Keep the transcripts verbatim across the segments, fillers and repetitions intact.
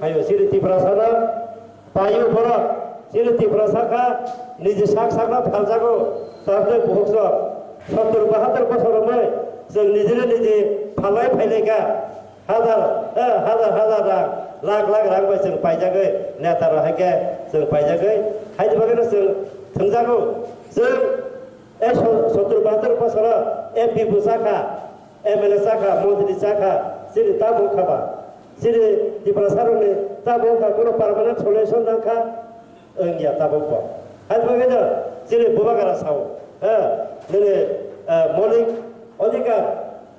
Ayo, chini Tiprasano paio borok, chini Tiprasa kha, niji sak sakno phaljago, tamni buhukso, sottor bahattor bosor romwi chwng nijini niji phalai phailai kha, hazar, eh, hazar hazar rang, lakh lakh rang bai chwng paijagwi, neta rok hai khe chwng paijagwi, haini bagwino chwng thwngjago, chwng, eh, so-, sottor bahattor bosoro M P bwsa kha, M L A cha kha, montri cha kha, chini tamo kha ba? Chini Tiprasa rokni tamo kha, kono permanent solution nang kha? Wng ya tabok bo. Hai bagwi no chini Bubagra sao, ha, nini, eh, moulik odhikar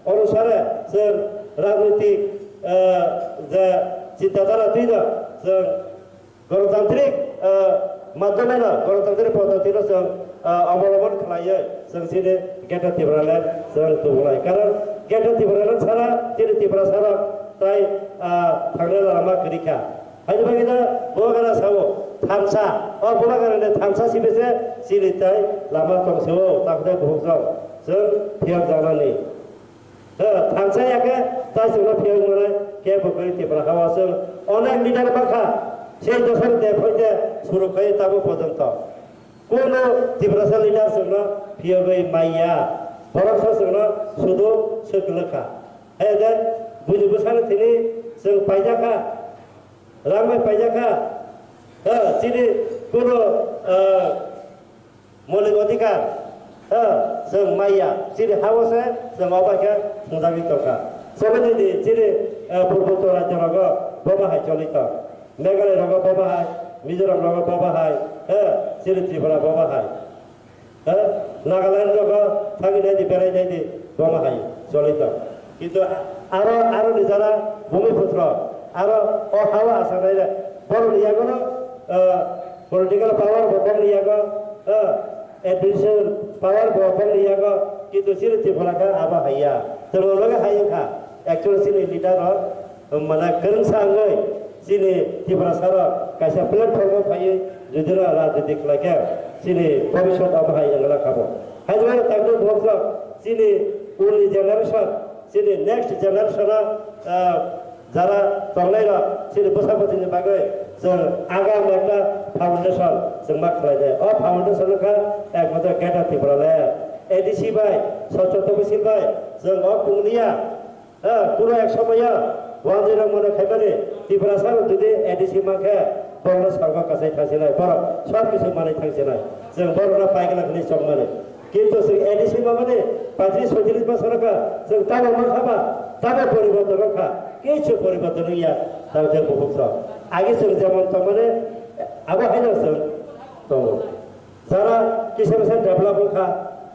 onusare chwng rajnitik, eh, je chinta dhara twi no chwng Gonotantrik, eh, madhyameno, gonotantrik poddotino chwng, eh, obolombon khlaiwi chwng chini Greater Tipraland chwng tubunai. Karon Greater Tipraland sara chini Tiprasarok tai, ah, thangnai lama kwrwi kha. Haini bagwi no Bubagra sao thansa, o Bubagrani thansa sibese chini tai lama tong se-o, takhwdai bukhukjwk chwng phiyok jaknani. Thansa ya khe tai chwngno phiyok manai khe bo kwrwi Tipra hao chwng onek leader mankha, sei dosan de phoite suru khai tabo pojonto. Kuno Tiprasa leader chwngno phiyogwi maiya, borok sa chwngno sudu swk kwlwkha. Hai de buini bwsano thini chwng paijakha, rang bai paijakha. Chini kuno, ah, Moulik odhikar, ha, chwng maiya, chini hao se chwng obo khe thwngjagwi tongkha. Chobani di chini, eh, purboto rajyo rogo bobo hai choli tong. Meghalaya rogo bobo hai, Mizoram rogo bobo hai, ha, chini Tripura bobo hai. Ha, Nagaland rogo thangwi nai di, berai nai di, bobo hai choli tong. Kintu aro, aro ni jara bhumiputro, aro o hao asanaile, borokni yagono, eh, political power bo bongni yago, eh, administration power bo bongni yago, kintu chini Tripura khe abo haiya. Tei bo loge hai wngkha, actually chini leader rok, um, mane kwrwngsa wngwi chini Tiprasa rok kaisa platform o phaiwi jodi no rajniti khlai khe chini bhobishyot abo hai wngla kha bo. Hai jora takno bokjak chini ulni generation, chini next generation o, ah, jara tongnai rok, chini bwsa bwtwini bagwi chwng agam ekta foundation chwng ma khlai de. O foundation wngkha ekmatro Greater Tipraland. A D C bai, Swachhata Misil bai, chwng o pungniya, ah, kunu ek somoyo wanjwi rok mano khaimani Tiprasa rok jodi A D C mankhe borokno sorgo kwchai thangsinai, borok sob kisu manwi thangsinai. Chwng borokno paigwlak hwnwi chongmani. Kintu chwng A D C mamani paitris soitris bosor wngkha, chwng tamo mankha ba, tamo poriborton wngkha, kichu poriborton wngya, tamo je bukhuk chwng. Age chwng jemon tongmani, abo haino chwng tongo. Jara kisa kisa develop wngkha,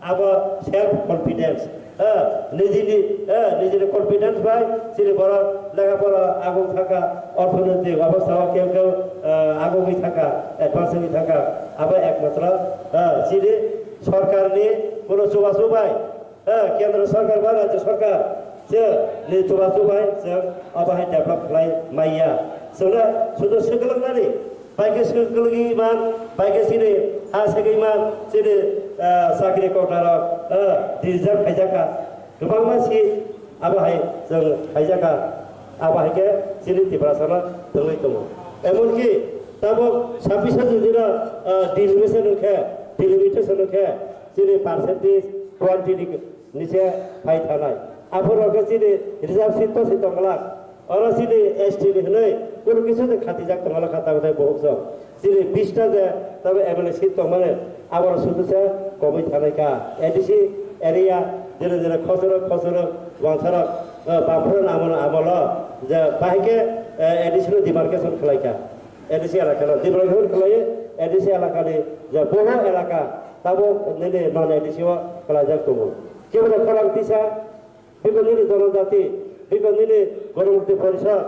abo self confidence, eh, nijini, eh, nijini confidence bai chini borok lekha pora aguk thangkha, orthonoitik obostha o keu keu, eh, agugwi thangkha, advance wngwi thangkha, abo ekmatro, eh, chini Sorkarni kuno chubachu bai, eh, kendro sorkar ba rajyo sorkar, chini chubachu bai chwng abo hai develop khlai maiya. Chwngno sudu swklugnani, bai khe swklugwi man, bai khe chini ha segwi man, chini, eh, chakri kokrarok, eh, deserve khaijakha. Kwbangma si abo hai chwng khaijakha, abo hai khe chini Tiprasano thwngwi tongo. Emonki tabuk sabbish judino, ah, deliberation wngkhe, delimitation wngkhe chini percentage twenty ni, ni se phai thanai. Aphuru khe chini reserve seat to si tongglak. Oro chini S T ni hwnwi kunu kisu de khatijak tongglak kha tabuk tei buhuk sok. Chini bista je tamo M L A seat tongmani, aboro sudu se komwi thanai kha. A D C area jene jene khosoro khosoro wangsarok, eh, bamphro namono amolo je bahai khe, eh, A D C no demarcation khlai kha. A D C elaka no demarcation khlai, A D C elaka ni je boho elaka tamo nini non A D C o khlaijak tongo. Kebo khorang tisa, biko nini jonojati, biko nini Ganamukti Porishad,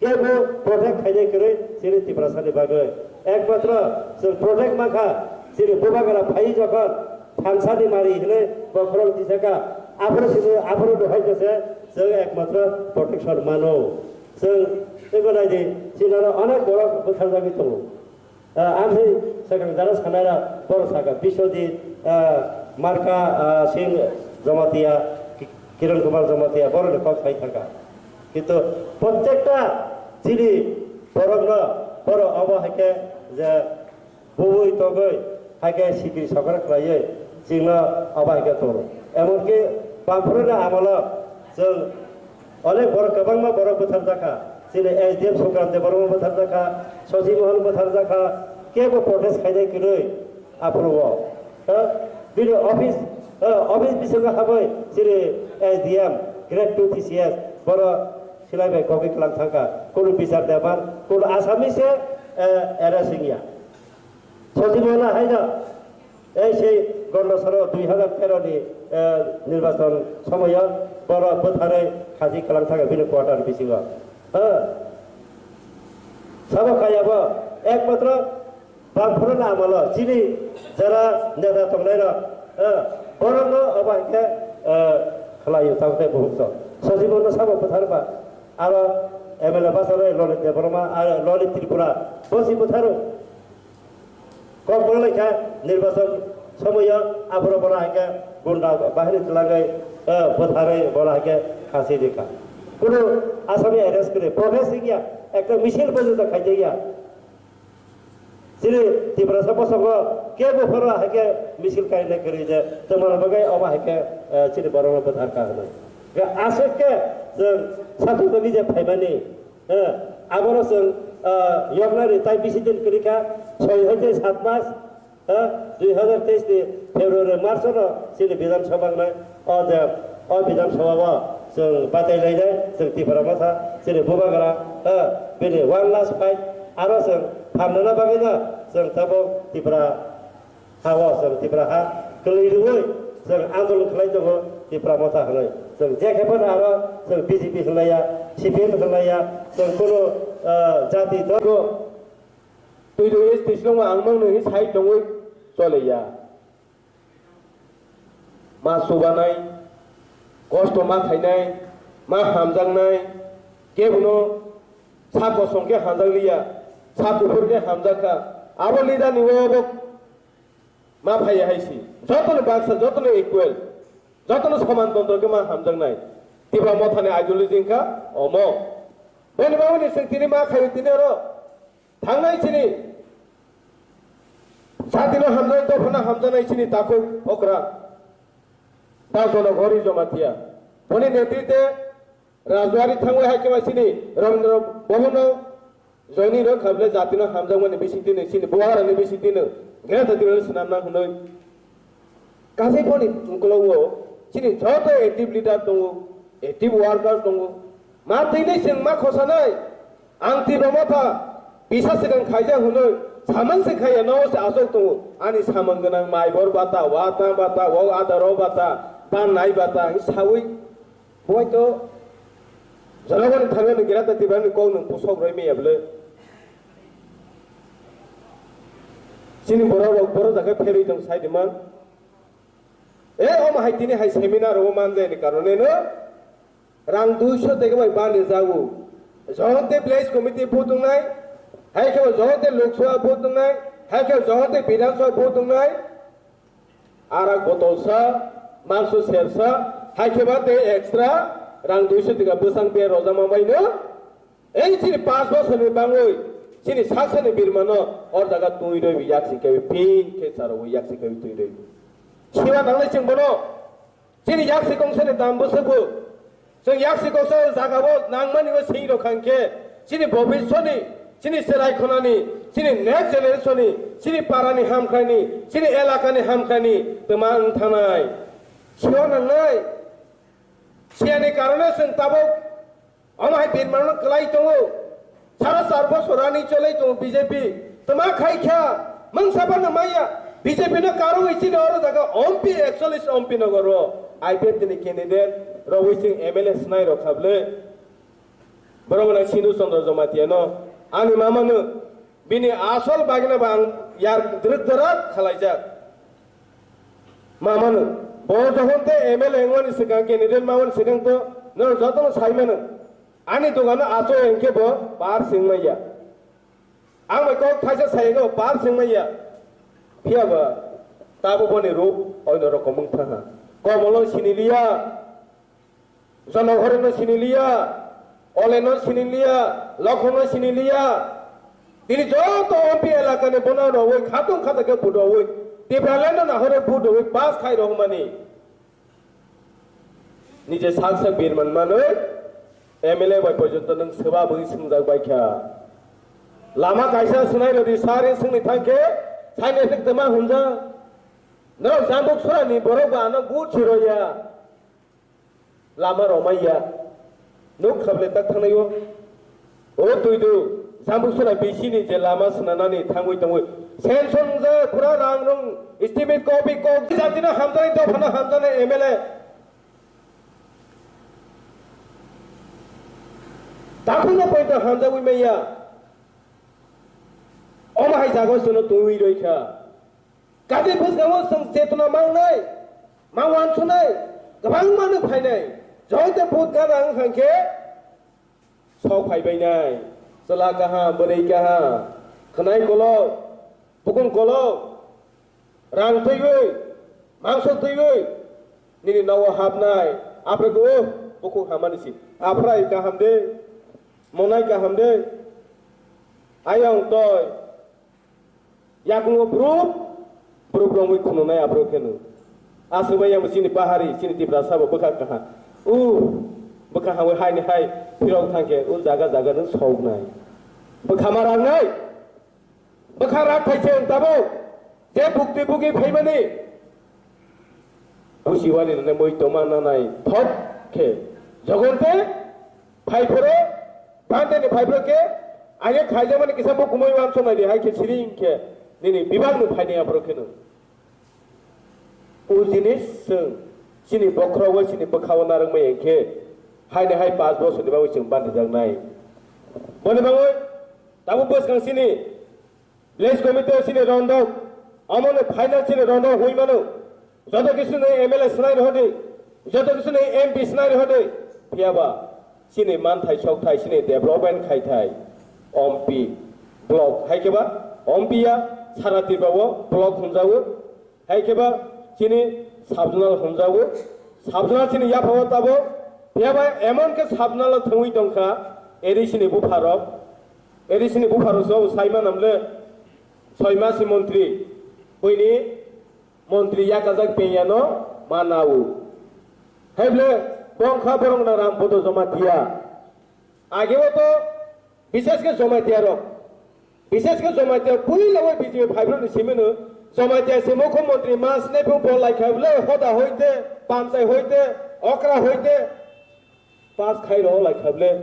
kebo protect khainai kwrwi chini Tiprasani bagwi. Ekmatro chwng protect mankha, chini Bubagra phai jokhon thansani mari hwnwi bokhorok tisaka, aphuru sini, aphuru dohai khe se chwng ekmatro protection mano. Chwng teibo nai di, chini oro onek borok bwtharjagwi tongo. Ah, ang se sakang jara sanai ra, borok saka, Biswajit, ah, Marka, ah, Singh Jamatia, Ki-, Kiran Kumar Jamatia, borok ni kok sai thangka. Kintu prottekta Chini borokno borok obo hai khe je bubui togwi hai khe sikiri sokra khlaiwi chwngno obo hai khe toro. Emonki Bamphoroni amolo chwng onek borok kwbangma borok bwtharjakha. Chini S D M Sukran Debbarma bwtharjakha, Sosi Mohan bwtharjakha, kebo protest khainai kwrwi. Aphuru o, ha? Bini office, ha, office bisingo habwi chini S D M, grade two T C S, boro silai bai kogwi kwlang thangkha. Kunu bichar debar, kunu asami se, eh, arrest wngya. Sosi Mohan haino, ei sei Gonda soro dui hazar tero ni, eh, nirbachon somoyo boro bwtharwi khachi kwlang thangkha bini quarter bisingo. Ha? Sabo kaya bo, ekmatro Bamphoroni amolo chini jara neta tongnairok, eh, borokno obo hai khe, eh, khlaio, tamo tei buhukso. Sosi Mohanno sabo bwtharba, aro M L A bwsarwi Lalit Debbarma, aro Lalit Tripura, bosi bwtharo. Kok bwlai kha nirbachon somoyo aphuru bola hai khe gunda bahini twlangwi, eh, bwtharwi bola hai khe khasi rikha. Kunu asami arrest kwrwi, protest wngya, ekta misil pojjonto khaijakya. Chini Tiprasa bosongo kebo phoro hai khe misil kainai kwrwi je, twmani bagwi omo hai khe, eh, chini borokno bwthar ka hwnwi. Khe aswk khe chwng satung tongwi je phaimani, eh, abono chwng, eh, yoknani tai bisi din kwrwi kha, soi hoite sat mas, eh, dui hazar teis ni February, March no chini Bidhan Sabha wngnai. O je, o Bidhan Sabha o chwng batai lainai, chwng Tipra Motha, chini Bubagra, ha, bini one last fight, aro chwng phamnana bagwino chwng tabuk Tipra ha o, chwng Tipra ha kwlwi rwui chwng andolon khlai tongo Tipra Motha hwnwi. Chwng je khe phano aro chwng B J P hwnlaiya, C P M hwnlaiya, chwng kunu, ah, jati dol. Twi twi S T slongma ang mangno hi sai tongwi choliya. Ma subanai, kosto ma khainai, ma hamjaknai, kebono sa kosong khe hamjakliya, sa kuphur khe hamjakha. Abo leader ni o bo ma phaiya hai si. Jotono baksa, jotono equal, jotono soman tontro khe ma hamjaknai. Tipra Mothani ideology wngkha omo. Boni bagwini chwng tini ma khaio tini oro. Thangnai chini satino hamjai, dophano hamjanai chini takhuk okra. Da Jonogori Jamatia. Boni netritwe Rajbari thangwi hai khe ba chini Rabindra Bhavan no joining rok kha bwle jatino hamjakmani bisingtwino chini Bubagrani bisingtwino Greater Tipraland swnamna hwnwi. Kasai boni ukologo chini joto active leader tongo, active worker tongo. Ma twi nai chwng ma khosanai. Ang Tipra Motha bisa swkang khaijak hwnwi samang se khaiya, no se achuk tongo. Ani samang gwnang mai bor bata, wa tang bata, wa adaro bata, ban nai bata, ang sawi. Boi to jonogoni thangwi ni Greater Tipraland ni kok nwng pusok roi maya bwle. Chini borok rok borok jaga pherwi tong sai di man. E, omo hai tini hai seminar o manjani karone no rang duiso teke bai bani jago. Johonte village committee vote wngnai, hai khe Johonte Lok Sabha vote wngnai, hai khe Johonte Bidhan Sabha vote wngnai. Arak botol sa, mangso ser sa, hai khe ba tei extra rang duiso teke bwsang ber rojak ma bai no. Ei chini panch bosorni bangwi chini saksani birmano or jaga twi rwi yaksi kawi pin khe charwi yaksi kawi twi rwi. Siwa nangnai chwng bono chini yaksi kongsani dam bwswkbo chwng yaksi kongsa jagao nangmani o sing rok khan khe chini bobiswani, chini cherai khonani, chini next generationni, chini parani hamkhaini, chini elakani hamkhaini twma wng thanai. Siwa nangnai. Siyani karone chwng tabuk Omo hai birmano kwlai tongo. Sara char bosor ani cholai tongo B J P. Tma khai kha? Mungsa phano maya. B J P no karwi chini oro jaga M P, ekchollis M P no goro. I P F T ni candidate rogwi chwng M L A snai rok kha bwle. Borok gwnang Sindhu Chandra Jamatia no. Ani mama no. Bini asol bagina ba ang yar dwrwk dwrwk khalaijak. Mamano, bo jokhon te M L A wngmani swkang, candidate mamani swkang to norok jotono sai mano. Ani dogano achoi hwnkhe bo par singmaya. Ang bai kok thaisa sai hwnkhe bo par singmaya. Phiya ba tabuk boni rup oino rokom wng thangha. Komolo siniliya. Jonohorno siniliya, Oleno siniliya, Lokhono siniliya. Tini joto M P elakani bono rogwi khatung khata khe vote rogwi, Tipraland no nahore vote rogwi pass khai rohmani. Nije sak sak birman manwi M L A bai porjonto nwng swba bwgwi swngjak bai kha. Lama kaisa swnai rodi sari swngni thangkhe saini thik tama hunja. Norok jambuk surani borok ba ano vote siroya. Lama romaiya. Nuk khable tak thangnaio. O tuidu, jambuk sura bisini je lama swnanani thangwi tongwi. Sanction je pura rang rung, estimate copy kok, jatino hamjani, dophano hamjani M L A. Takhukno poito hamjawi maiya. Omo hai jago sono tongwi roi kha. Kaje bwskango chwng chetona mangnai, ma wansuknai, kwbangmano phainai. Joto vote gana wng kha khe sok phaibainai. Chwla kaham, bwrwi kaham, khwnai kolok, bukung kolok, rang twiwi, mangso twiwi, nini nogo hapnai. Aphre go, bukung hamani si. Aphrai kaham de, monai kaham de, ayang toi. Yakungo brouh, brouh romwi khununai aphuru kheno. Aswkbai yang chini pahari, chini Tiprasa bo bwkha kaha. U, bwkha hangwi haini hai phirok thangkhe, u jaga jaga nwng soknai. Bwkha ma rangnai. Bwkha rak thaise wng tabuk. Je bukti bugi phaimani. Busiwani nane moi tongma nanai thok khe. Jogonte phaiphoro, bhante ni phaiphoro khe, aine khaijakmani kisa bo kumui wansuk nai di, hai khe siring khe, nini bibak no phaini aphoro kheno. O jinis chwng chini bokhorok o chini bwkha o narwkmai hwn khe, haini hai panch bosor ni bagwi chwng bandijak nai. Boni bagwi tabuk bwskang chini Village committee o chini rondok, omono final chini rondok hoi mano. Joto kisu ni M L A sinai rohodi, joto kisu ni M P sinai rohodi. Phiyaba chini manthai sokthai chini development khaithai, ompi block hai khe ba, ompi ya sara Tripura o block hwnjago. Hai khe ba chini subzonal hwnjago. Subzonal chini yaphao tabo. Phiyaba emon khe subzonal thwngwi tongkha, A D C ni bupharok. A D C ni bupharok so saima namle soima si montri. Buini montri yakajak penyano manao. Hai ble bongkha borok na Rampodo Jamatia. Age o to Bishesh khe Jamatia rok, bishesh khe Jamatia puila o B J P phaibrokni simi no, Jamatia se mukhyamantri mas ne phu bol lai kha bwle, hoda hoite, panchai hoite, okra hoite, pass khai rw lai kha bwle,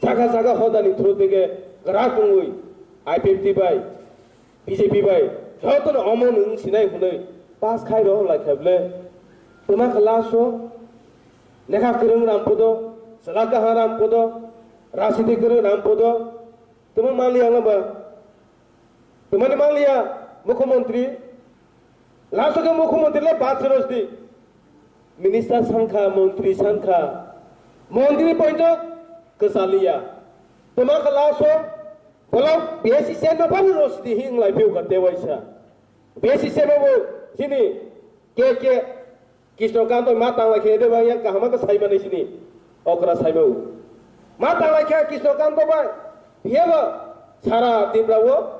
jaga jaga hodani through theke gra tongwi I P F T bai, B J P bai jotono omo nwng sinai hwnwi pass khai rw lai kha bwle. Twma khe last o lekha kwrwng Rampodo, chwla kaham Rampodo, rajniti kwrwng Rampodo, Tamo manliya wngba? Tamani manliya mukhyamantri? Last o khe mukhyamantri le bad se rosdi. Minister sankha, mantri sankha. Mantri poito kwchaliya. Tamo khe last o bolong B S C chairman phano rosdi hi wng lai phiyokha tewaisa. B S C chairman bo chini K K Krishna Kanto ma tanglai khe de bang yang kaham khe sai mani sini. Okra sai mau. Ma tanglai khe Krishna Kanto bai. Phiyaba sara Tripura o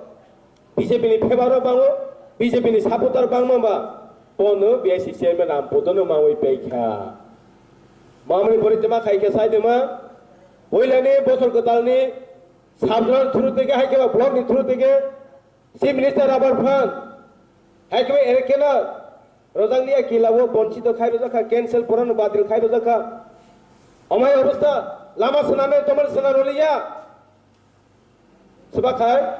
B J P ni favour o bango, B J P ni supporter bangma ba. Bono B S C chairman Rampodo no mawi pai kha. Mamani pori tema khai khe sai de ma. Poilani bosor kwtalni subzonal through teke hai khe ba block ni through teke Chief Minister rubber phan, hai khe ere kena rojak liya kila o bonchito khai rojak kha, cancel porano badil khai rojak kha. Omai obostha, lama swnamne tomar swnam roliya. Swbakhai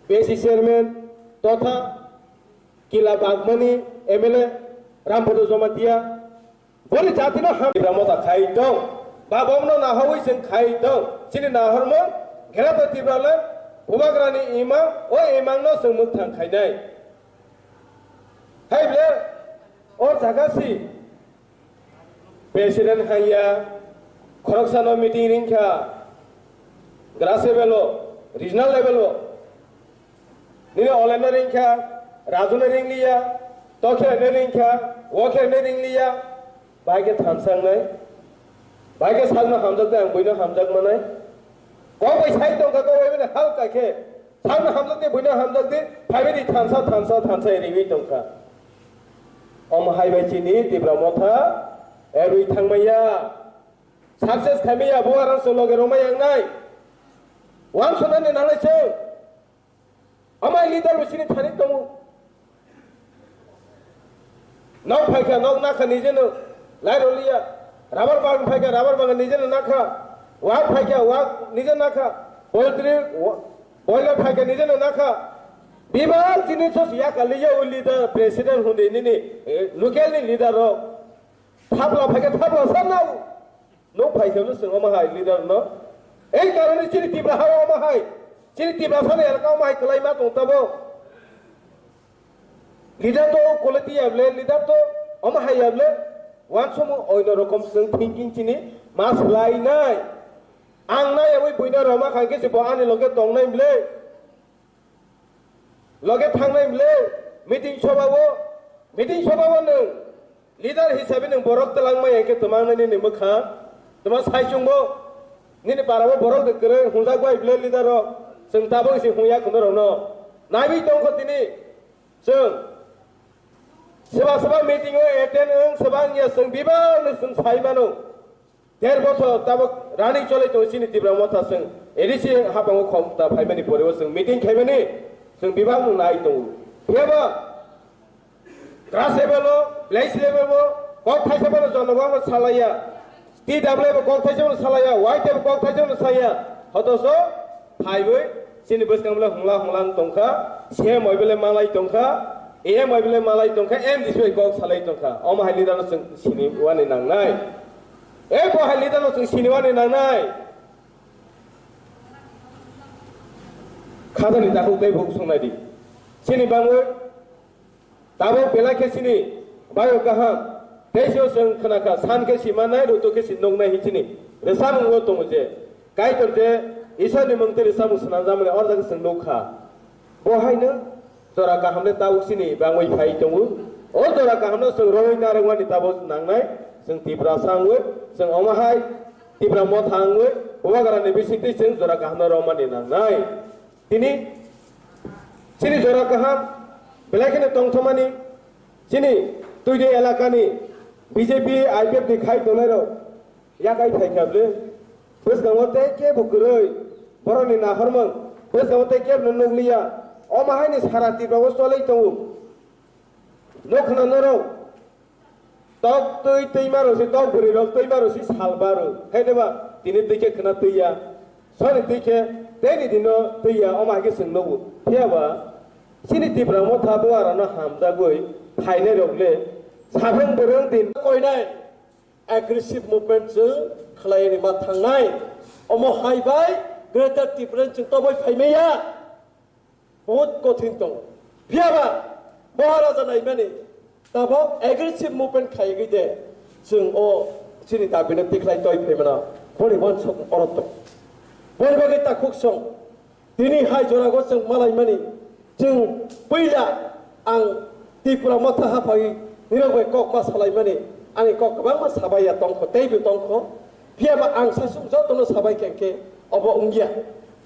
B S C chairman totha kila bagmani M L A Rampodo Jamatia. Boni jatino ham Tipra Motha khai tong. Ba bomno nahawi chwng khai tong. Chini nahormung Greater Tipraland Bubagrani imang, o imangno chwng mwkthang khainai. Hai ble, o jaga si President haiya, khoroksano meeting ringkha, grass level o, regional level o. Nini Oleno ringkha, Rajune ringliya, Tokhirane ringkha, Wokhirane ringliya, bahai khe thansangnai. Bai khe sakno hamjak de, ang buino hamjak manai. Kok bai sai tongkha, kok bai bini halka khe. Sakno hamjak de, buino hamjak de, phaibai di thansa, thansa, thansa riwi tongkha. Omo hai bai chini Tipra Motha, erwi thangmaya. Success khaimaya, bo arang se loge romai yangnai. Wan sonani nanai se. Amai leader bo sini thani tongo. Nok phaikha, nok nakha nijeno lai roliya. Rubber bagan phaikha, rubber bagan nijeno nakha. Wak phaikha, wak nijeno nakha. Poultry, wa-, boiler phaikha nijeno nakha. Bibar jinis sos yakaliya o leader, president hundi nini, eh, local ni leader rok. Thapla phaikha, thapla sanao. Nuk phaikhe no chwng omo hai leader no. Ei karone chini Tipra ha omo hai. Chini Tipra sani elaka omo hai kwlai ma tong tabo. Leader to quality ya ble, leader to omo hai ya ble. Wan somo oino rokom chwng thinking chini ma swlai nai. Ang nai abui buino roma khang khe se bo ani loge tong nai ble. Loge thangnai mle meeting soba o, meeting soba o nwng leader hisabe nwng borok twlang maya khe twmang nai nini mwkha, twma sai chwngbo nini para o borok de kwrwi hungjak bai mle leader o, chwng tabuk se hungya kuno rok no naiwi tongkho tini chwng swba swba meeting o attend wng swba wngya chwng bibang no chwng sai mano. Der bosor tabuk running cholai tongo chini Tipra Motha chwng A D C hapango khom ta phaimani pore o chwng meeting khaimani chwng bibak nung nai tongo. Phiyaba grass level o, village level o kok thaisa bono jonogong no salaiya. T W bo kok thaisa bono salaiya, Y T bo kok thaisa bono saya. Hotoso phaiwi chini bwskang bole hungla hungla wng tongkha, C M oi bole malai tongkha, A M oi bole malai tongkha, M D C bai kok salai tongkha. Omo hai leader no chwng sini wani nangnai. Ei bo hai leader no chwng sini wani nangnai. Khajani takhuk tei buk songnai di. Chini bangwi tabuk belai khe chini bayo kaham. Tei sio chwng khna kha, san khe si mannai, rutuk khe si nuknai hi chini. Rwchapmung o tongo je. Kaitor je Isor ni mung twi rwchapmung swnamjakmani o jaga chwng nuk kha. Bo haino jora kaham le tabuk chini bangwi phai tongo. O jora kaham no chwng rwui narwkmani tabuk nangnai. Chwng Tiprasa wngwi chwng omo hai Tipra Motha wngwi Bubagra ni bisingtwi chwng jora kaham no romani nangnai. Tini chini jora kaham belai kheno tongthomani chini Tuidui elakani B J P I P F ni khai tongnai rok. Yakai phaikha ble. Bwskango tei kebo kwrwi. Borokni nahormung. Bwskango tei kebo nukliya. Omo haini sara Tripura o cholwi tongo. Nukna norok. Tok twi twima rw si, tok bwrwi rok twima rw si sal baru. Hai de ba, tini twi khe khna twi ya. Soni twi khe tei ni dino twi ya. Omo hai khe chwng nugo. Phiya ba, chini Tripura Motha bo arano hamjagwi phainai rok le. Sabrang bwrwng din. Koinai. Aggressive movement chwng khlaini ma thangnai. Omo hai bai Greater Tripura chwng toboi phaimaya. Bahut kothin tongo. Phiya ba Maharaja naimani tabok aggressive movement khaigwi de chwng o chini dabino tikhlai toi phaimano. Boni wansok oro tongo. Boni bagwi takhuk song. Tini hai jorago chwng malaimani, chwng puila ang Tripura Motha haphai nirok bai kok ma salaimani, ani kok kwbangma sabai ya tongkho, teibo tongkho. Phiya ba ang sasung jotono sabai khe, khe obo wngya.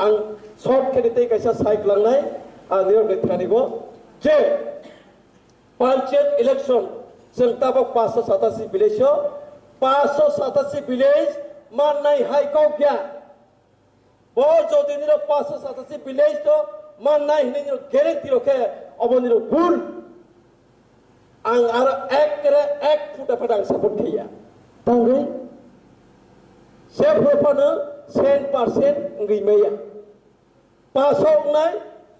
Ang short khe tei kaisa sai kwlangnai, ah, nirok bai thani bo je panchayat election chwng tabok paanch sho satasi village o, paanch sho satasi village mannai hai kok ya. Bo jodi nirok paanch sho satasi village to mannai hinwi nirok guarantee rok khe obo nirok bhul. Ang aro ek kere ek phuta phuta ang support khaiya. Tangwi se phuta phano cent percent wngwi maya. Paso wngnai,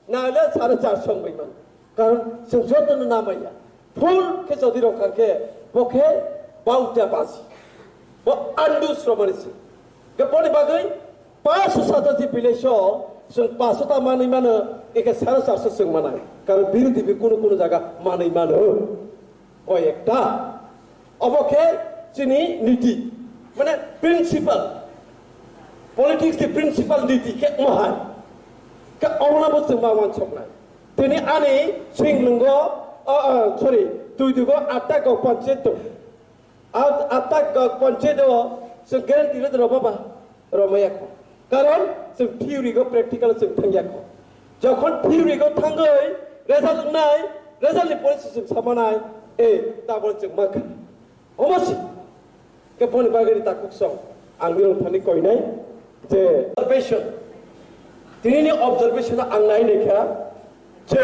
naile sare charso wngwi mano. Karon chwng jotono namaiya. Full khe jodi rok kha khe, bo khe bauta basi. Bo andus romani se. Khe boni bagwi paso satasi village o chwng paso ta manwi mano, ekhe sare charso chwng manai. Karon birodhi bi kunu kunu jaga manwi mano. Koi ekta. Obo khe chini niti, mane principle. Politics ni principle niti khe omo hai. Khe omo no bo chwng ma wansoknai. Tini ani singlungo, o, o, sorry, Tuidugo atta gok panchayat tong. At-, atta gok panchayat o Chwng guarantee rw rwma ba? Rwmaya kho. Karon chwng theory go practical chwng thangya kho. Jokhon theory go thangwi result wngnai, result ni pore se chwng samanai, e, tabor chwng mankha. Omo se. Khe boni bagwi ni takhuk song ang nirok thani koinai je observation. Tini ni observation ang nai naikha je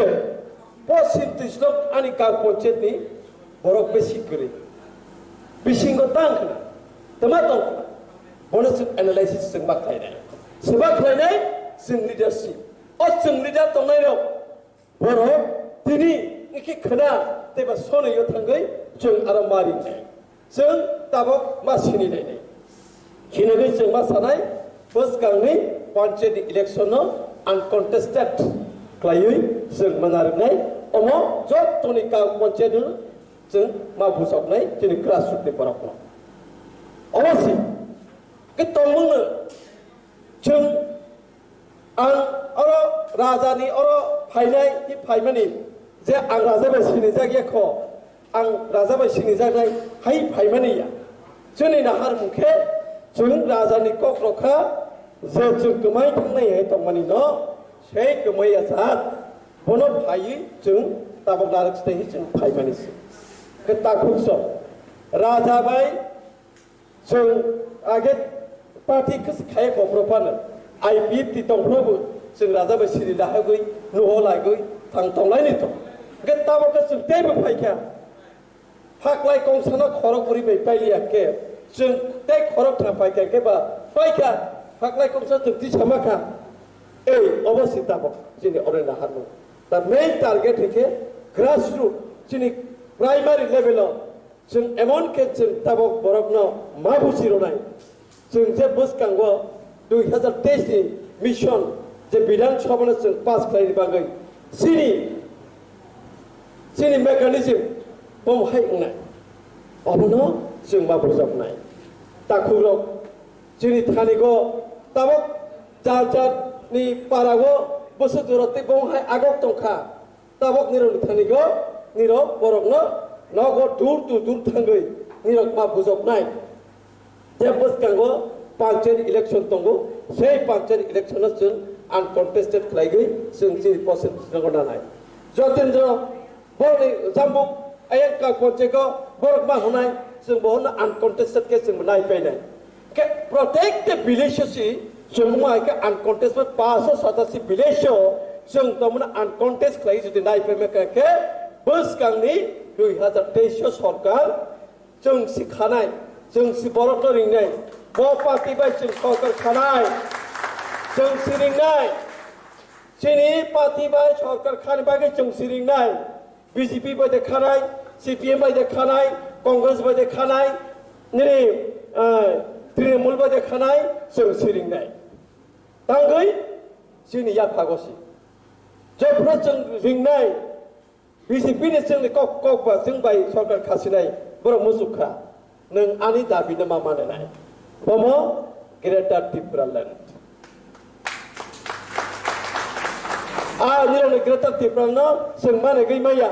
poschim twijlok ani gang ponchayat ni borok besi kwrwi. Bisingo tang khna, tama tong khna. Bono chwng analysis chwng ma khlainai. Seba khlainai chwng leadership. O chwng leader tongnai rok borok tini ikhe khna tei ba sonoi o thangwi chwng aro ma rinai. Chwng tabok ma sini lainai. Hinwi chwng ma sanai, bwskangni panchayat election no uncontested khlaiwi chwng ma narwknai. Omo jottoni kang panchayat no chwng ma bujoknai chini grassroot ni borok no. Omo si ke tongmung no chwng ang oro raja ni oro phainai, hi phaimani je ang raja bai sinijak ya kho, ang raja bai sinijaknai hai phaimani ya. Chini nahar mungkhe chwng raja ni kok rokha je chwng kwmai thangnai hai tongmani no sei kwmai ya jat bono phaiwi chwng tabok narwk stai hi chwng phaimani se. Khe takhuk so raja bai chwng age party khe khaya kophro phano I P F T tongphrobo chwng raja bai siri lahagwi nuho lagwi thang tonglaini to. Hwnkhe tabok khe chwng teibo phaikha. Phaklai kongsano khorok bwrwi bai pailiya khe chwng tei khorok thang paikha khe ba paikha. Phaklai kongsa chwng tisa makha. Ei obo si tabok chini oro naharmung. The main target hwnkhe grassroot chini primary level o. Chwng emon khe chwng tabok borokno ma buchi rwnai. Chwng je bwskango dui hazar teis ni mission je Bidhan Sabha no chwng pass khlaini bagwi chini, chini mechanism bo hai wngnai. Obono chwng ma bujoknai. Takhukrok chini thanigo tabok jat jat ni parago bwswk jora tei bo hai agok tongkha. Tabok nirok ni thani go, nirok borok no nogo dur tu dur thangwi nirok ma bujoknai. Je bwskango panchayat election tongo, sei panchayat election no chwng uncontested khlaigwi chwng chini post office no nanai. Jotendra borok ni Jambuk ayang ka ponchego borok ma hwnai chwng bo hwnna uncontested khe chwng nai painai. Ke protect the village si chwng ma ke uncontested paso satasi village o chwng tomna uncontest khlai jodi nai pe me ke ke bwskang ni dui hazar teis o sorkar chwng si khanai chwng si borok no ringnai bo party bai chwng sorkar khanai chwng si ringnai chini party bai sorkar khani bagwi chwng si ringnai. B J P bai de khanai, C P M bai de khanai, Congress bai de khanai, nini, eh, Trinamool bai de khanai, chwng siringnai. Tangwi chini yaphago si. Jephru chwng ringnai, B J P ni chwngni kok, kok ba chwng bai sorkar khasinai, borok muchuk kha. Nwng ani dabi no ma manenai. Bomo Greater Tipraland. A nirokni Greater Tipraland no chwng manegwi maya.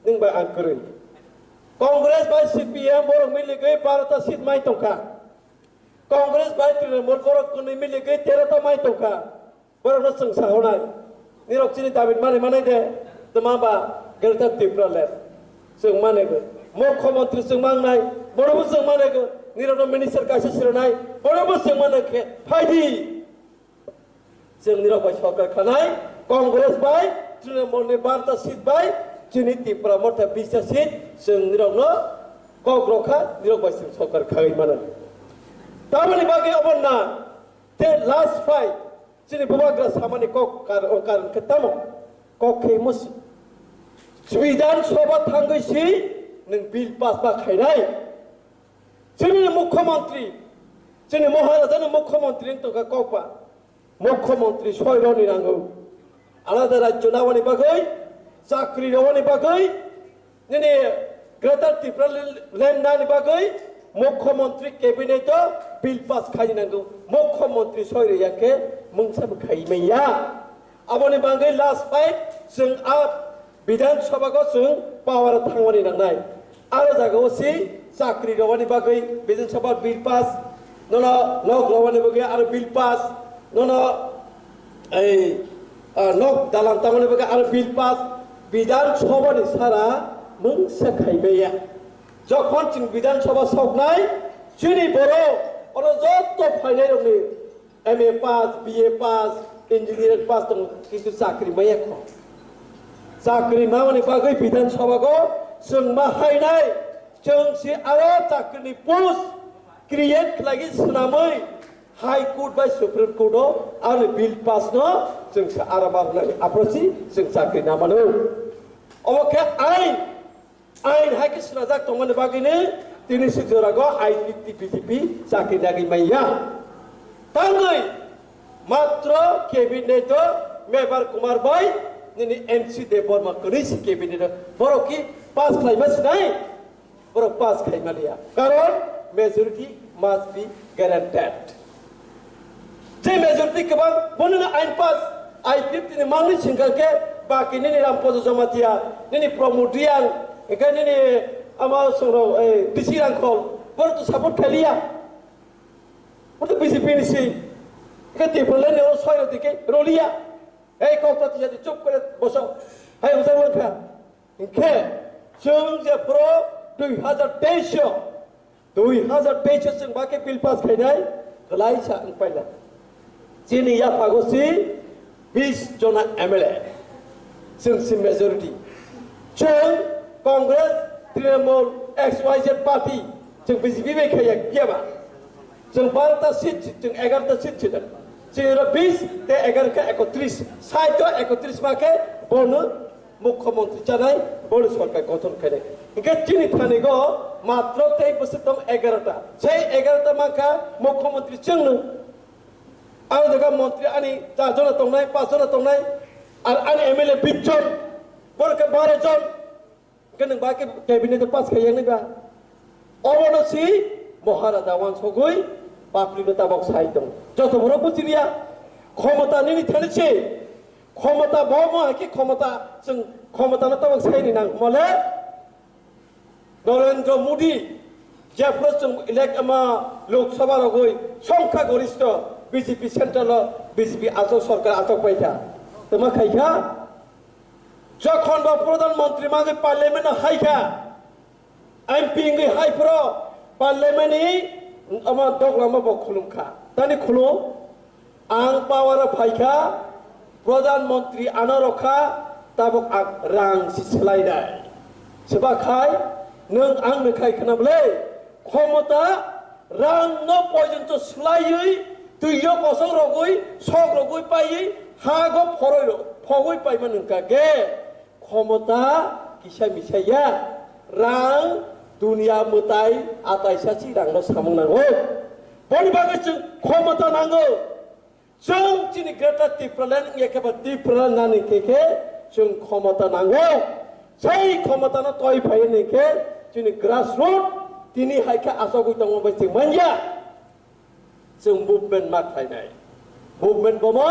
Nwng bai ang kwrwi. Congress bai C P M borok miligwi barota seat mai tongkha. Congress bai Trinamool borok kwnwi miligwi terota mai tongkha. Borokno chwng sahonai, nirok chini dabi mani manai de, twma ba Greater Tipraland. Chwng manegwi. Mukhyamantri chwng mangnai, bonobo chwng manegwi. Nirokno minister kaisa siranai, bonobo chwng manegwi. Phaidi. Chwng nirok bai sorkar khanai, Congress bai, Trinamool ni barta seat bai, chini Tipra Motha bisa seat, chwng nirokno kok rokha, nirok bai chwng sorkar khagwi mano. Tamoni bagwi obo na, the last fight, Chini bubagra samani kok kar-, o karon khe tamo? Kok khe musi. Bidhan Sabha thangwi si nwng bill pass ba khainai. Chini mukhyamantri, chini Maharaja ni mukhyamantri ni tongkha kok ba. Mukhyamantri soi roni nango. Alada rajyo nabani bagwi, chakri rwani bagwi, nini Greater Tipraland nani bagwi Mukhyamantri cabinet o bill pass khai nango. Mukhyamantri soi rwya khe mungsa bo khai manya. Aboni bagwi last fight chwng a Bidhan Sabha go chwng power o thangmani nangnai. Aro jaga o si chakri rwani bagwi Bidhan Sabha bill pass Nono nok lobani bagwi aro bill pass, nono ei, ah, nok dalan tangmani bagwi aro bill pass, Bidhan Sabha ni sara mungsa khaimaya. Jokhon chwng Bidhan Sabha soknai, chini borok oro jotto phainairokni M A pass, B A pass, engineer pass tongo, kintu chakri maya kho. Chakri mamani bagwi Bidhan Sabha go chwng ma hainai, chwng si aro chakrini post create khlaigwi swnamwi High Court bai Supreme Court o ani bill pass no chwng sa aro ma rwnani aprosi chwng chakri na mano. Omo khe ain, ain hai khe swnajak tongmani bagwino tini swijora go I P F T B J P chakri nagwi manya. Tangwi matro cabinet o Mebar Kumar bai nini M C Debbarma kwrwi si cabinet o borok ki pass khlaima sinai. Borok pass khaima liya. Karon majority must be guaranteed. Je majority kwbang bono ain pass I P F T ni mangni singkang khe baki nini Rampojo Jamatia, nini Pramod Reang, hingke nini ama songro, eh, D C Rangkhol, borok to support khailiya. Borok to B J P ni si. Hingke Tipraland ni o soi rok dike roliya. Ei kok ta tisa di chup kore boso. Hai ujak langkha. Hingke chwng je phoro dui hazar teis o, dui hazar teis o chwng ba khe bill pass khainai, kwlaisa wng paina. Chini yaphago si bis jona M L A, chwng si majority. Chwng Congress, Trinamool, X Y Z party, chwng B J P bai khaiya, phiya ba? Chwng barota seat, chwng egarota seat chwng. Chini ro bis, te egarota ekotris. Sait o ekotris ma khe bono Mukhyamantri chanai, boni sorkar gothon khainai. Hingke chini thani go matro tei bwswk tong egarota. Sei egarota mankha Mukhyamantri chwngno. Ang jaga mantri ani char jona tongnai, panch jona tongnai, ar ani M L A bish jon, boro khe baro jon. Hingke nwng ba khe cabinet o pass khai yang nai ba? Obono si Maharaja wansugwi public no tabok sai tong. Joto borok buji liya. Khomota nini thani se. Khomota bo mo hai khe khomota chwng khomota no tabok sai ni nang mole. Narendra Modi jephuru chwng elect ama Lok Sabha rogwi songkha goristho B J P central o B J P achuk sorkar achuk paikha. Tama khaikha. Jokhon bo Pradhan Mantri mangwi parliament no haikha. M P wngwi hai phoro parliament ni ama doglama bo khulumkha. Tani khulum, ang power o phaikha, Pradhan Mantri ano rokha, tabok ang rang si swlainai. Swbakhai nwng ang nungkhai khwnam le, khomota rang no porjonto swlaiwi, twi o kosong rogwi, sok rogwi paiwi, ha go phoroi ro-, phogwi paima nungkha ge. Khomota kisa misa ya, rang dunia mwtai ataisa si rang no samung nango. Boni bagwi chwng khomota nango. Chwng chini Greater Tipraland wngya khe ba Tipraland nani khe khe chwng khomota nango. Sai khomota no toi phai ni khe chini grassroot tini hai khe asogwi tongma bai chwng manya. Chwng movement ma khlainai. Movement bomo